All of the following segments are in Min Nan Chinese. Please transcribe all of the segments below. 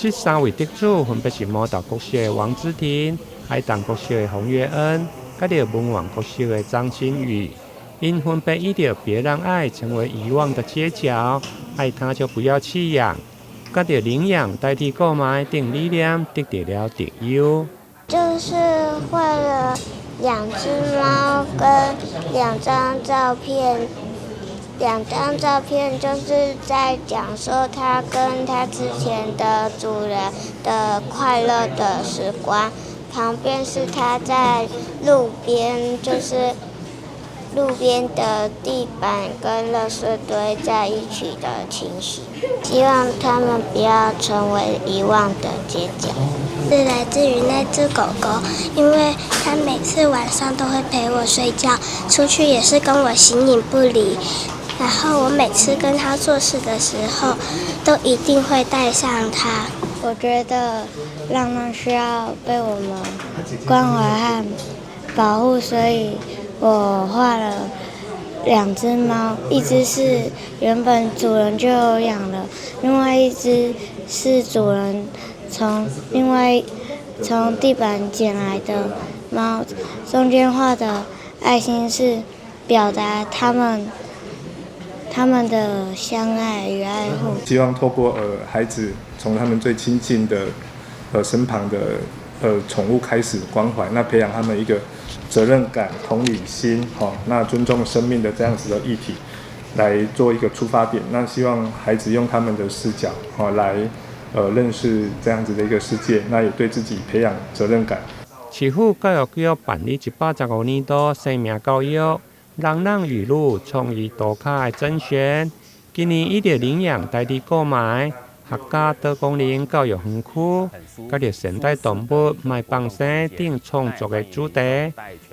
這三位得主分別是磨豆國小的王之婷、海東國小的洪月恩，佮著文苑國小的張新宇。𪜶分別以著別讓愛成為遺忘的街角，愛他就不要棄養，佮著領養代替購買等理念，得著了特優。就是畫了兩隻貓跟兩張照片，兩張照片就是在講說他跟他之前的主人的快樂的時光，旁邊是他在路邊，就是路邊的地板跟垃圾堆在一起的情形，希望他們不要成為遺忘的街角。是來自於那隻狗狗，因為它每次晚上都會陪我睡覺，出去也是跟我形影不離。然後我每次跟它做事的時候，都一定會帶上它。我覺得浪浪需要被我們關懷和保護，所以我畫了兩隻貓，一隻是原本主人就有養的，另外一隻是主人從另外從地板撿來的貓。中間畫的愛心是表達他們的相愛與愛護。希望透過孩子從他們最親近的身旁的寵物開始關懷，那培養他們一個責任感、同理心，吼，那尊重生命的這樣子的議題，來做一個出發點。那希望孩子用他們的視角，吼，來認識這樣子的一個世界，那也對自己培養責任感。市府教育局辦理115年度生命教育浪浪雨露創意圖卡的甄選，今年以著領養代替購買，客家多功能教育園區，佮著善待動物、莫放生等創作的主題，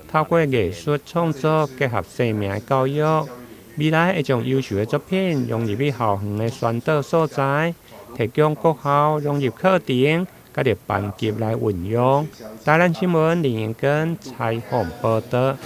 透過藝術創作結合生命的教育，未來會將優秀的作品融入去校園的宣導素材，提供國校融入課程，佮著班級來運用。台南新聞林英根採訪報導。